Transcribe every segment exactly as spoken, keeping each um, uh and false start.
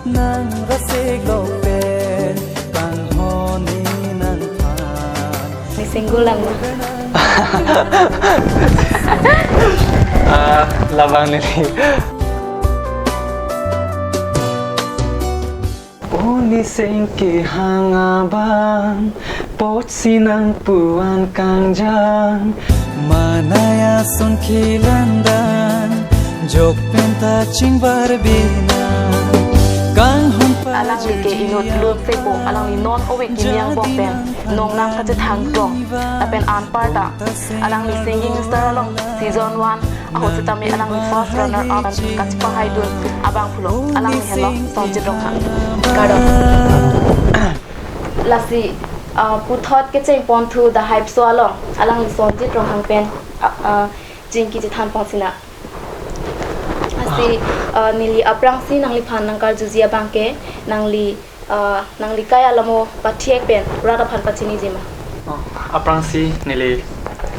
Nang rasik lo pen, panghoni nang phan. Ni single lang ma? Ah, labang neli. O nising kehang abang, pochi nang puan kangjang. Manaya son kelandan, jok penta chingbar bina. Kanghon pa alangli ke inut lut sepo, alangli non ove kimi angbong pen nongnam kachethang klong. Lapen anparta alangli singing star along season one ahut sitame alangli first runner up kachepahaidun abangphu lo, alangli henlo Sonjit Ronghang. Kardom. Lasi, ah, puthot kecheng ponthu The Hype Show along alangli Sonjit Ronghang pen, ah, ah, chingki chethan pon sinang. Lasi, ah, neli aphrangsi nangliphan nangkarjuji abang ke, nangli, ah, nangli kai alamo pathiek pen rat aphan pachiniji ma? Oh, aphrangsi neli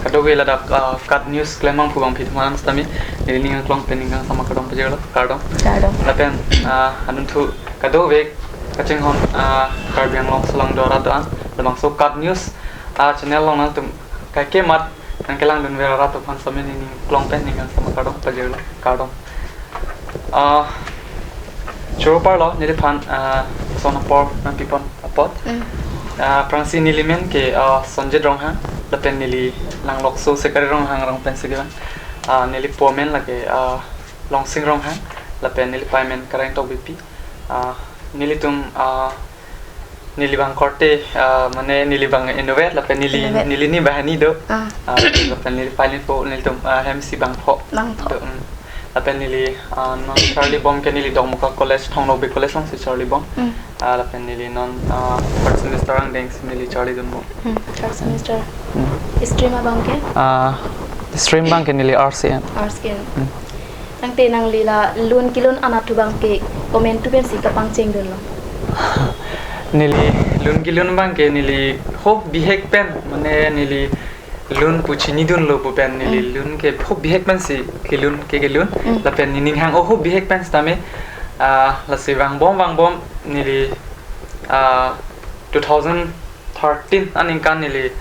kadokave ladak, ah, KAT News klem abangphu abangphi atum aphan sitame neli ning angklong pen ning kangsam akardom pajirlo, kardom. Kardom. Lapen, ah, anunthu kadokave kachinghon, ah, Karbi Anglong asolangdo arat do-an, labangso KAT News, ah, channel along nangtum kaike mat nangkelangdunver arat aphan sitame neli ning angklong pen ning kangsam akardom pajirlo, kardom. Ah, choro parlo neliphan, ah, son apor nangpipon apot. Mm. Ah, aphrangsi neli men ke, ah, Sonjit Ronghang, lapen neli langlokso Sekari Ronghang arong pensi kevang. Ah, neli po men lake, ah, Longsing Ronghang, lapen neli pei men Kareng Tokbipi. Ah, nelitum, ah, neli abang korte, ah, mane neli abang inutvet, lapen neli, inutvet, neli ni banghini do. Ah. Ah, lapen neli pei neli po, nelitum, ah, hem isi bangpho. Bangpho. Do, mm. Lapen neli, ah, non charlibom ke neli Dokmoka College, Thong Nokbe College alongsi charlibom. Mm. Ah, lapen neli non, ah, third semester angdengsi neli charlidunbom. Hmm, third semester. Hmm. Stream abang ke? Ah, stream abang ke neli R C M. R C M. Hmm. Tangte nangli la lun kelun anatthu abang ke komantu pensi kapangchengdunlo? Neli lun kelun abang ke neli ho bihek pen, mane neli lun pu chinidunlo pu pen neli, hmm, lun ke ho bihek pensi kelun ke kelun. Hmm. Lapen nening hang-o ho bihek pen sitame, ah, lasi vangbom vangbom neli, ah, two thousand thirteen aningkan neli,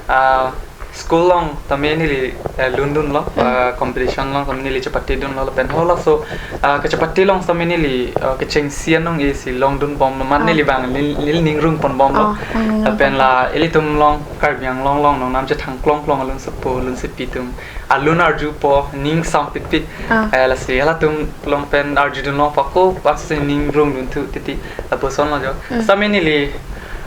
ah, school along tame neli, eh, lundunlo, hmm, ah, competition along tame neli chepatedunlo lapen halaso, ah, kachepate along tame neli, ah, kechengsi anong isi longdunbomlo, mat, ah, neli abang neli, neli ning rungponbomlo. Ah, neli lapen rungpon. La ilitum along Karbi Anglong along nongnam chethang klong klong alun sepo alun sepi atum alun arjupo, ning sampitpit. Ah. Eh, lasi halatum along pen arjudunlo, pako pasi ning rungdunthu titi, lapuson lo jo. Hmm. Sitame neli,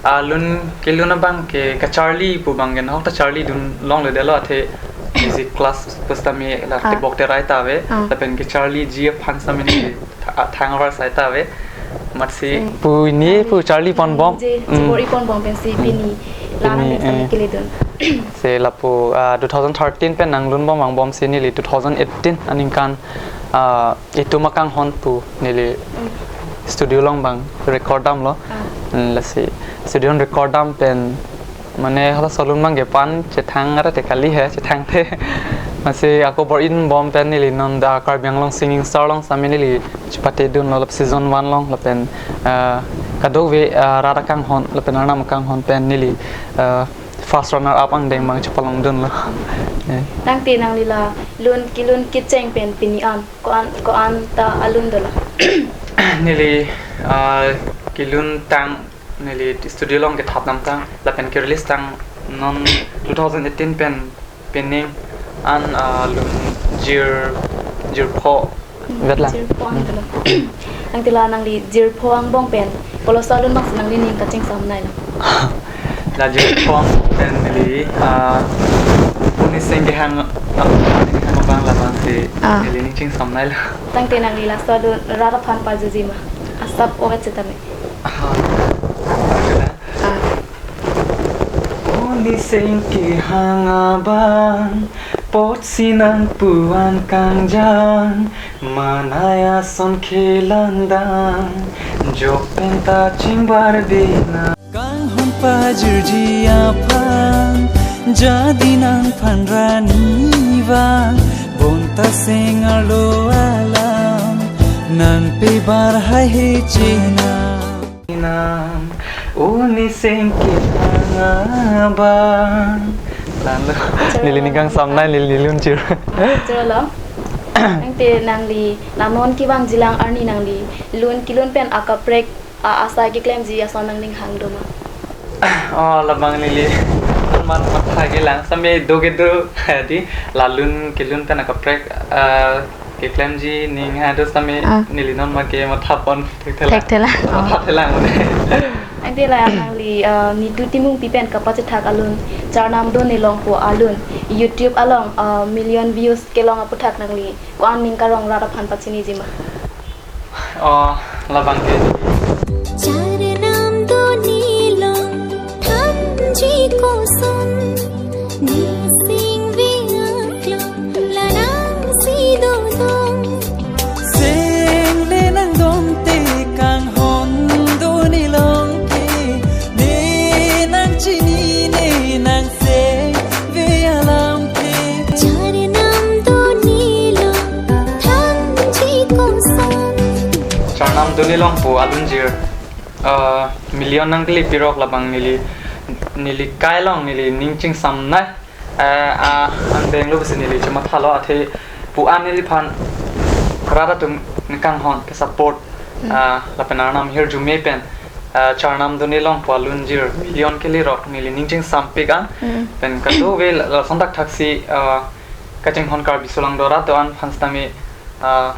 ah, lun kelun abang ke kacharli pu abang ke nahok ta charlidun longledetlo, athe music class pusitame la, ah, tebok terai ta ave, ah, lapen kacharliji aphan sitame neli tha-, thang avar sai ta ave. Matsi, hmm, pu ini pu charliponbom. Je, hmm, chibor-iponbom pensi, hmm, pini, pini, la nang, eh, sitame keledun. Se lapu, ah, two thousand thirteen pen nanglunbom vangbomsi neli two thousand eighteen aningkan, ah, Itum Akanghon pu neli, hmm, studio along abang record damlo. Ah. Hmm, lasi studio along record dam pen mane halaso alun abang ke pan chethang ara te kali he, chethangthe. Lasi ako bor-inbom pen neli non The Karbi Anglong Singing Star along sitame neli chepatedunlo, lap season one along lapen, ah, kadokave, ah, rat akanghon lapen arnam akanghon pen neli, ah, first runner up angdeng abang chepalongdunlo. Eh. Tangte nangli la lun kelun kecheng pen pini an ko-an, ko-an ta alun dolo? Neli, ah, kelun tang neli studio along kethap damtang lapen kerelease tang non two thousand eighteen pen pining an, ah, lun jir, jirpho. Vetlang. Jirpho an dolo. Tangte la nangli jirpho angbong pen koloso alun abangsi nangli ning kachingsamnailo? La jirpho angbong pen neli, ah, o nising kehang, ah, kehang abang labangsi, ah, neli ning chingsamnailo. Tangte nangli laso alun rat aphan parjuji ma? Asap ovet sitame. Ah. Ah. O nising kehang abang, pochi nang puan kangjang, manaya son kelandan, jok penta chingbar bina. Kanghon pajirji aphan, jadi nangphan rani vang, bonta seng arlo alam, nang Pibar hai hi china. Nam uni singki hanga bang. Lalu neli ning kangsam nai, neli lunjir. Cholo. Nangte nangli la non kevangjilang arni nangli lun kelun pen akaprek a-, asai keklemji ason nangning hang doma? Oh, labang neli non mat matha kelang same do kedo di la lun kelun pen akaprek, ah, keklemji ning ha do same. Ah. Neli non mat ke matha pon thekthelang. Thekthelang. Matha thelang. Nangte la nangli, ah, Nitu Timungpi pen kapachethak alun Charnam Done Longpo alun YouTube along, ah, million views kelong aputhak nangli ko-an ning karong rat aphan pachiniji ma? Oh, labang ke. Charnam Done Long thanji koson, ne singve aklong, la nangsi dodun. Sing le nangdon te kanghon Done Long ke, ne nangchini, ne nangsingve alam ke. Charnam Done Long thanji koson. Charnam Done Longpo alunjir, ah, million nangkele pirok labang neli, neli kai along neli ning chingsam nai. Eh, ah, angdeng lo pusi neli chemathalo athe pu-an neliphan rat atum kanghon ke support, hmm, ah, lapen Arnam ahirjume pen, ah, Charnam Done Longpo alunjir million kelerok neli ning chingsampik an. Hmm. Pen kadokave la, lason thakthaksi, ah, kachinghon Karbi solangdo rat do-an aphan sitame, ah,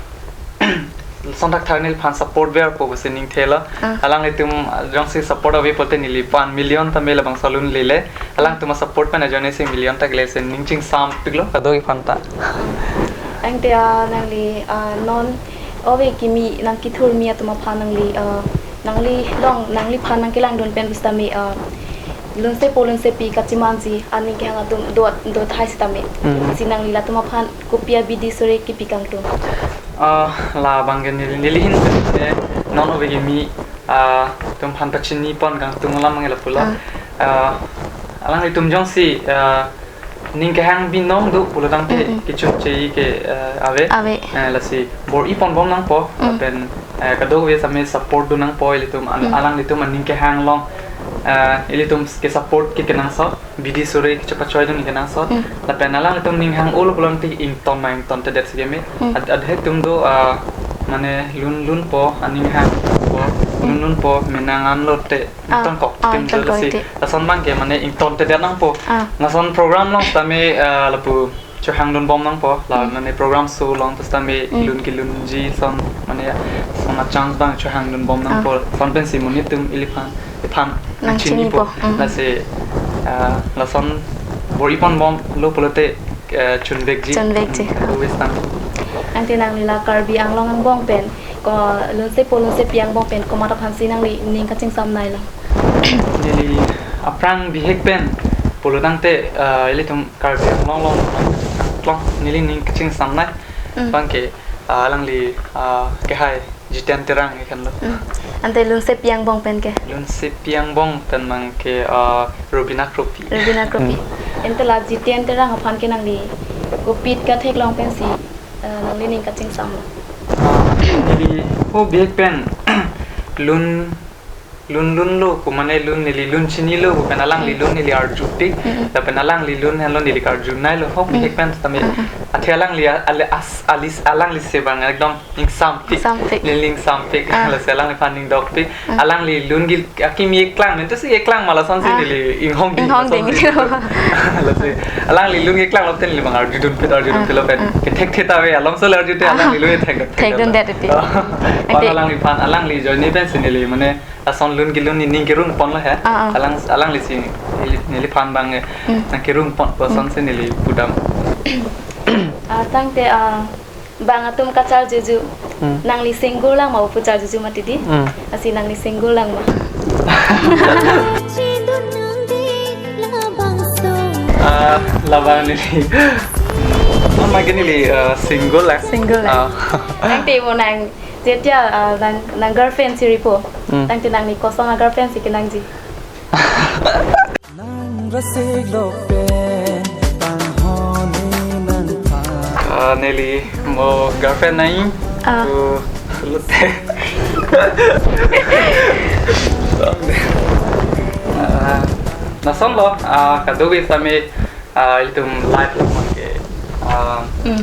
lason thakthak neliphan support verpo pusi ning thelo. Ah. Alanglitum, ah, jongsi support ave pulote neliphan million tame labangso alun lele. Alangtum a-support pen ajoine si million ta kele si ning chingsampiklo kadokave aphanta. Tangte, ah, nangli, ah, non ove kimi nangkethurmi atum aphan nangli, ah, nangli long, nangliphan nangkelangdun pen pusitame, ah, lunsepo lunsepi kachimanji aning kehang atum do, do thai sitame. Hmm. Si nangli latum aphan kopi abidi sore kipi kangtung? Ah, labang ke neli, neli ahin pen non ove kimi, ah, atum aphan pachini pon kangtung alam ke lapulo. Ah. Ah, alanglitum jongsi, ah, ning kehang binong do pulo tangte, mm-mm, kechun chei ke, ah, ave. Ave. Eh, lasi bor-i ponbom nangpo, mm, lapen, eh, kadokave same support do nangpo ilitum, al-, mm, alanglitum aning kehang along, eh, ilitum ke support ke kenangsot, bidi sore kechepachoi dun kenangsot. Hmm. Lapen alanglitum ning hang-olo pulote ington ma ingtontedet si keme. Hmm. Ad-, adhe atum do, ah, mane lun lunpo, aning hangpo, hmm, lun lunpo, menang anlote, ah, ingtonkok, ah, ingtonkok si. Lason abang ke mane ingtontedet nangpo. Ah. Lason program along sitame, ah, lapu chehangdunbom nangpo. La, hmm, mane program show along pusitame, hmm, lun kelunji ason, mane ason a-chance abang chehangdunbom nangpo. Ah. Lason pensi monit atum iliphan, iphan nangchinipo. Nangchinipo. Mm. Lasi, ah, lason bor-i ponbomlo pulote, eh, chunvekji. Chunvekji. Mm, always tang. Tangte nangli la Karbi Anglong angbong pen, ko lunsepo lunsepi angbong pen komat aphansi nangli ning kachingsam nailo? Neli aphrang bihek pen pulo tangte, eh, ilitum Karbi Anglong along, along neli ning kachingsam nai. Mm. Abang ke, ah, alangli, ah, kehai Jiten Terang ke henlo. Hmm. Ante lunsepi angbong pen ke? Lunsepi angbong pen abang ke, ah, Rubina Kropi. Rubina Kropi. Hmm. Ante la Jiten Terang aphan ke nangli kopit katheklong pensi, eh, nangli ning kachingsam? Ah, neli ho bihek pen lun, lun lunlo pu mane lun neli lun chinilo pu pen alangli, hmm, lun neli arjupik. Hmm. Lapen alangli lun henlo neli karju nailo ho, hmm, bihek pen tame. Hmm, hmm. Athe alangli a-, ale as-, alis, alangli si abang ekdom ingsampik. Ingsampik. Neli ingsampik. Ah. Lasi alangliphan ning dokpik. Ah. Alangli lun gil, akimi keklang, neli si keklang ma lasonsi, ah, neli inghong ding, inghong ding, lasonsi. Lasi alangli lun keklanglote neli abang arjudunpik, arjudunpiklo pen. Ah, ah. Kethekthe ta ave, alomso le arjute, ah, alangli lun thek, thekdundet iti. Ah. Ante alangliphan, alangli ajoine pensi neli mane lason lun kelun ni ning kerung ponlo he. Ah, ah. Alang, alangli si neli, neliphan abang, eh, hmm, nangkerung ponpo, hmm, asonsi neli pudam. Ah, tangte, ah, bang atum kacharjuju. Hmm. Nangli single lang ma pu charjuju mati di? Hmm. Lasi nangli single lang ma? Ah, labang neli. Oh, magi neli, eh, single lang. Single lang. Ah. Tangte mo nang, jetia, ah, nang, nang girlfriend si ripo. Hmm. Tangte nangli koson a-girlfriend si kenangji? Nang rasik lok pen panghoni nangphan. Ah, neli mo girlfriend nai. Ah. Tu Kulut te. Ah, lasonlo, ah, kadokave sitame, ah, itum life along ke, ah, Hmm.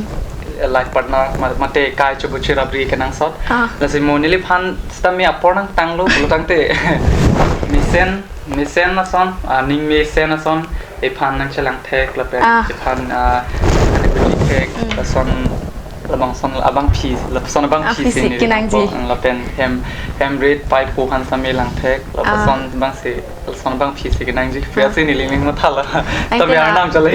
life partner ma-, mate kai chobu chirabri kenangsot. Ah. Lasi mo neliphan sitame apor nangtanglo pulo tangte. Mesen, mesen ason, ah, ning mesen ason, ephan nangchelangthek, lapen Ah. ephan, ah, nangchelangthek, Hmm. lason labangson abangpi, lason abangpi Ah, pisi si neli kenangji. Nangpo, lapen hem, hem rit, pipe ko han sitame langthek, Ah. lason abangsi, lason abangpi si kenangji. Ah. Pia si neli ning mathala. Ang Tapi tela. Arnam chale.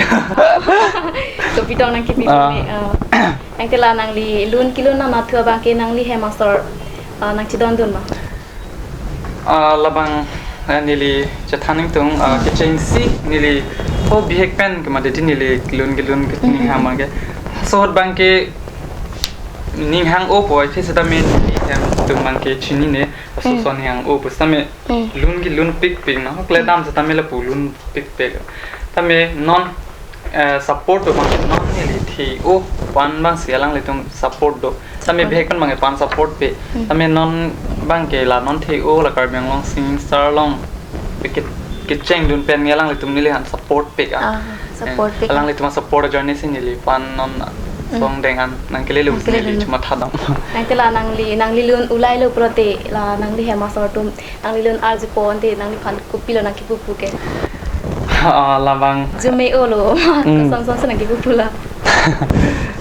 Kopi tong nangkipi Ah. kami, ah. Ang tela nangli lun kelun nangmathu abang ke nangli hem asor, ah, nangchedondun ma? Ah, labang, eh, neli chethan ingtung, ah, Mm. kechengsi neli ho bihek pen ke mate di neli lun kelun ke Mm, mm, ninghang mm. abang ke. Sohot abang ke ninghang-opo, sitame neli hem atum abang ke chinine, aso Mm. ason ninghang-opo, sitame Mm. lun kelun pikpik na, kledam sitame lapu lun pikpik. Tame non eh, support do abang non neli the-o pu-an abangsi alanglitum support do. Tame Support. bihek pen abang ke pu-an support pe. Hmm. Tame non abang ke la non the-o la Karbi Anglong Singing Star along ke, kechengdun pen alanglitum neliphan support pe ka. Ah, support Eh, pe ka. Alanglitum support journey si neli pu-an non Hmm. song deng an nangkele lum si Nangkele neli lum. chuma thadam. Nang tela nangli, nangli lun ulai lo pulote la nangli hem asor atum nangli lun arjupo ante nangliphan kopilo nangkipupu ke? Ah, labang. Jume-olo. Hmm. Kosonson si nangkipupu la?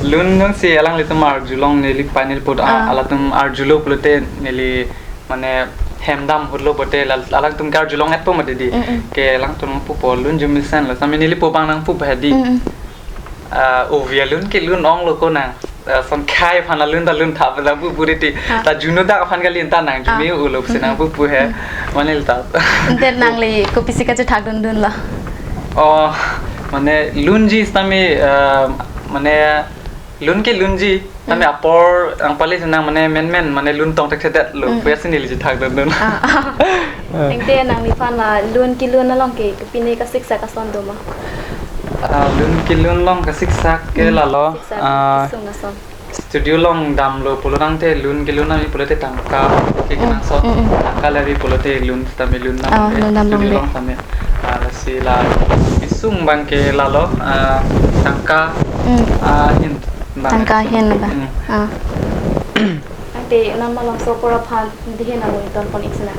Lun jongsi alanglitum arjulong neli panel put a, Ah. alatum arjulo pulote neli mane hem dam hutlo pulote la, alangtum ke arjulong-etpo mati di. Mm, mm. Ke alangtum pupo lun jumisen lo. Sitame neli pu abang nangpu bahadi. Mm, mm. Ah, ovi alun kelun onglo konang. Ah, son khai aphan alun ta lun thap la bu buriti. Ah. Ta juno dak aphan kali ta nang Ah. jume-olo si nang Hmm. pupu he. Hmm. Mane ta. Ante nangli kopisi kachethak dundun la? Oh, mane lunji sitame, ah, mane lun kelunji. Tame Hmm. apor nangpale si nang mane menmen mane lun tong thekthedet lo. Hmm. Pia si neli chethak dundun. Ah, ah. Eh. Ante nangliphan la lun kelun along ke pine kasiksak ason do ma? Ah, lun kelun along kasiksak ke Hmm. lalo, Siksak ah, kesung ason. studio along damlo pulo tangte lun kelun nangji pulote tangka ke Hmm. kenangsot. Hmm, hmm. Tangka le ave pulote lun sitame lun dam Ah, le lun dam studio longle. along sitame. Ah, lasi la kesung abang ke lalo, ah, tangka, Hmm. ah, ahin abang. Tangka ahin abang. Hmm. Ah. Ante non malomso apor aphan dihe nang tonpon-ik sina.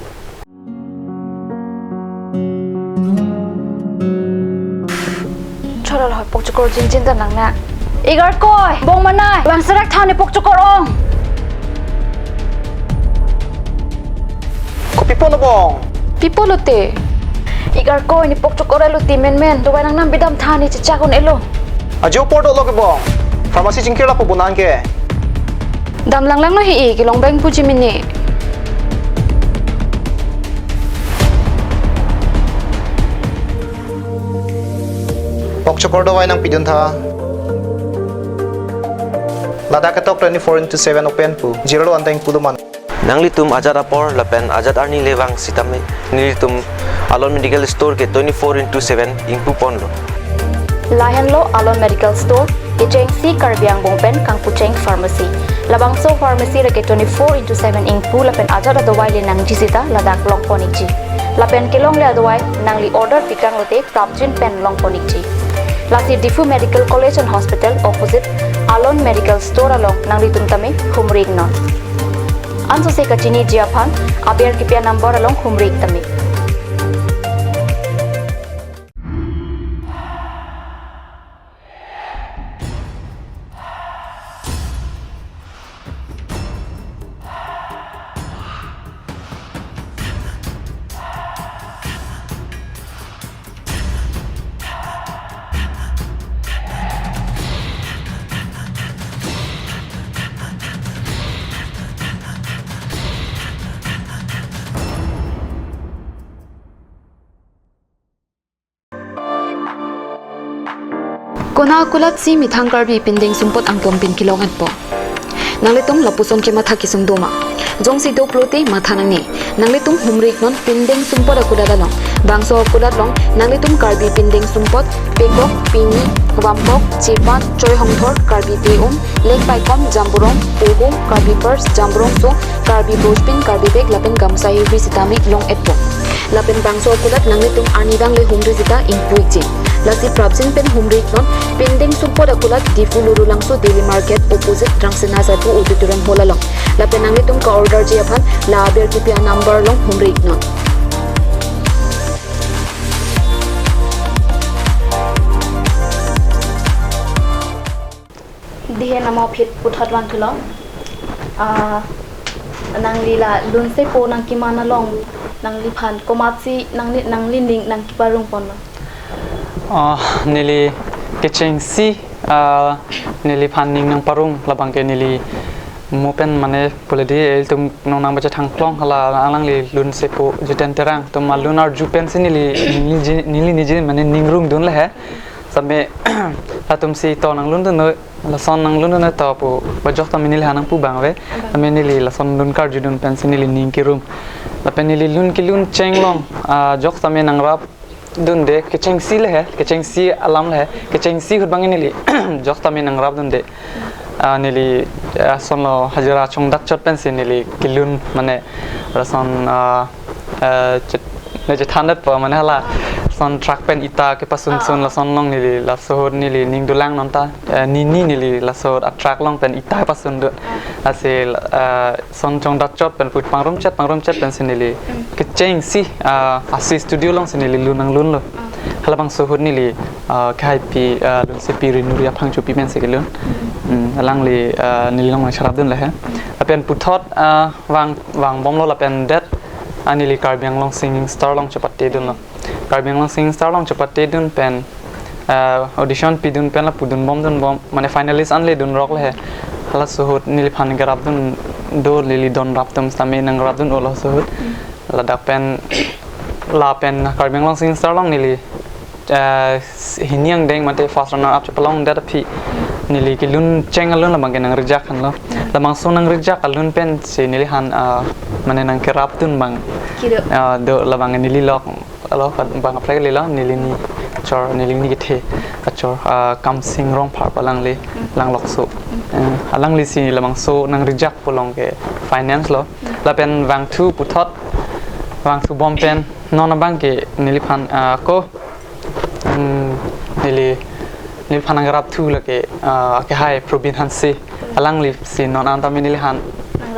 Chorol hoi pokchokor jinjin ta nang na. Igarkoi, bong manai, bang serak than ne pokchokor ong. Kopi pon bong? Pipo lote. Igarkoi ne pokchokor elo ti menmen, dovai nangnam bidam than ne chechak un-elo. Ajo apor dolo ke bong. Pharmacy chingkir lapu bonang ke. Dam langlanglo he-i kelong bang puji mini. Pokchokor dovai nangpidun tha. Ladak ketok twenty-four into seven open pu. Jirlo anteng pulo man. Nanglitum ajat apor lapen ajat arni le vang sitame nelitum Alon Medical Store ke twenty-four into seven ingpu ponlo. Lahenlo Alon Medical Store, kechengsi Karbi Angbong pen kangpucheng pharmacy. Labangso pharmacy le ke twenty-four into seven ingpu lapen ajat adovai le nangji sita ladak longpon-ikji. Lapen kelongle adovai nangli order pikang lote prapjin pen longpon-ikji. Lasi Diphu Medical College and Hospital opposite Alon Medical Store along nanglitum tame humri-iknon. Ansose kachiniji aphan aber kipi a-number along humri-ik tame. Kona akulat si methang Karbi pindeng sumpot angpom pin kelong-etpo. Nanglitum lapuson kematha kesung doma. Jongsi do pulote matha nangne. Nanglitum humri iknon pindeng sumpot akulat along. Bangso akulat along, nanglitum Karbi pindeng sumpot, pekok, pini, vampok, chepan, choi hongthor, Karbi te-um, lengpaikom, jamborong, pohong, Karbi purse, jamborong so, Karbi bojpin, Karbi bag, lapen gamsa hihri sitame long-etpo. Lapen bangso akulat nanglitum arnivang le humri sita ingpu ikji. Lasi prapjin pen humri iknon, pindeng sumpot akulat Diphu Lurulangso Daily Market opposite Rangsina Sarpo Auditorium Hall along. Lapen nanglitum ka-orderji aphan la aber kipi a-number along humri iknon. Dei he namo phit puthot vangthulo. Ah, nangli la lunsepo nangkeman along nangliphan komatsi nangli, nanglining nangkeparung ponlo? Ah, neli kechengsi, ah, neliphan ning nangparung labang ke neli mo pen mane pule dei ilitum nong nangbacha thangklong hala alangli lunsepo Jiten Terang atum alun arju pensi neli, neli, neli niji mane ning rungdun le he. Same latum si to nanglundun noi, lason nanglundun noi to pu, ba jok tame neliphan nangpu abang ave. Same neli lason lun karjudun pensi neli ning kerung. Lapen neli lun kelun chenglong, ah, jok tame nangrapdunde, kechengsi le he, kechengsi alam le he, kechengsi ahut abang neli jok tame nangrapdunde. Ah, neli, ah, lasonlo hajira chongdak chot pensi neli kelun mane lason, ah, eh, chet-, ne chethan detpo mane hala. Lason truck pen ita kepasun sun, ah, lason along neli laso ahut neli ning dolang non ta, eh, nini neli laso ahut a-truck along pen ita pasundun. Ah. Lasi, eh, lason chongdak chot pen put pangrum chet, pangrum chet pensi neli, mm, kechengsi, ah, Asi studio alongsi neli lun nanglunlo. Ah. Halabangso ahut neli, ah, kehaipi, ah, lunsepi Rinuri Aphangchopi pensi kelun. Mm. Mm, alangli, ah, neli along nangcherapdun le he. Mm. Lapen puthot, ah, vang, vangbomlo lapen det, ah, neli Karbi Anglong Singing Star along chepatedunlo. Karbi Anglong Singing Star along chepatedun pen, ah, audition pidun pen lapu dunbomdunbom, mane finalist anle dunrok le he. Halaso ahut neliphan kerapdun do, neli don rap atum sitame nangrapdun-olo laso ahut. Mm. Ladak pen, lapen Karbi Anglong Singing Star along neli, eh, hini angdeng mate first runner up chepalongdet aphi neli kelun cheng alun labang ke nang reject anlo. Labangso nang reject alun pensi neliphan, ah, mane nangkerapdun abang, kido, ah, do labang neli lok, lok abang kaprek lelo, neli ni chor, neli ni kethe kachor, ah, Kamsing Rongphar pu alangli, mm, Langlokso. Mm. Eh, alanglisi labangso nang reject pu along ke finance lo. Mm. Lapen vangthu puthot, vangthu bom pen non abang ke neliphan, ah, ko, hmm, neli, neliphan nangkerapthu lake, ah, kehai Probin Hanse. Alanglisi non an tame neliphan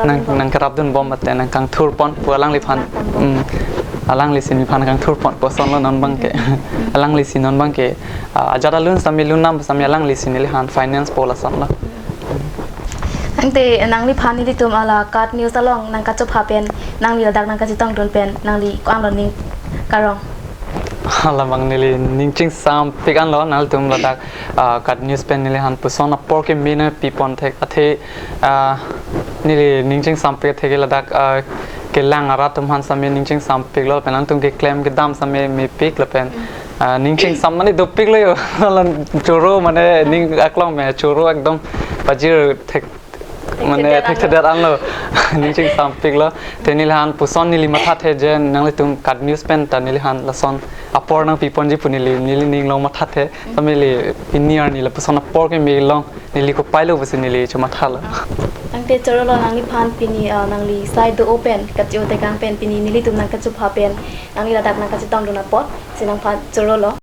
nang, nangkerapdunbom mate nangkangthurpon pu alangliphan. Nangkangthurpon. Hmm. Alanglisi neliphan kangthurpon pu asonlo non abang ke. Hmm. Alanglisi non abang ke, ah, ajat alun sitame lun nam sitame alanglisi neliphan finance po lasonlo. Tangte nangliphan nelitum ala KAT News along nangkachopha pen, nangli ladak nangkachetongdun pen, nangli ko-anlo ning karong? Labang neli ning chingsampik anlo, nangtum ladak, ah, KAT News pen neliphan puson apor keme nangpipon thek athe, ah, neli ning chingsampik athe ke ladak, ah, kelang arat atum aphan sitame ning chingsampiklo, pen nangtum keklem kedam sitame mepik lapen, ah, ning chingsam mane dopiklo yo. Choro mane ning aklong me choro ekdom pajir thek, mane thekthedet anlo. Thekthedet anlo. Ning chingsampiklo. Te neliphan puson neli mathathe je nanglitum KAT News pen ta neliphan lason apor nangpiponji pu neli, neli ning along mathathe. Sitame neli pini arni lapuson apor keme along neli kopailo pusi neli chomathalo. Tangte chorolo nangliphan pini, ah, nangli sai do-o pen, kache-o tekang pen, pini nelitum nangkachopha pen, nangli ladak nangkachetongdun apot, si nangphan chorolo.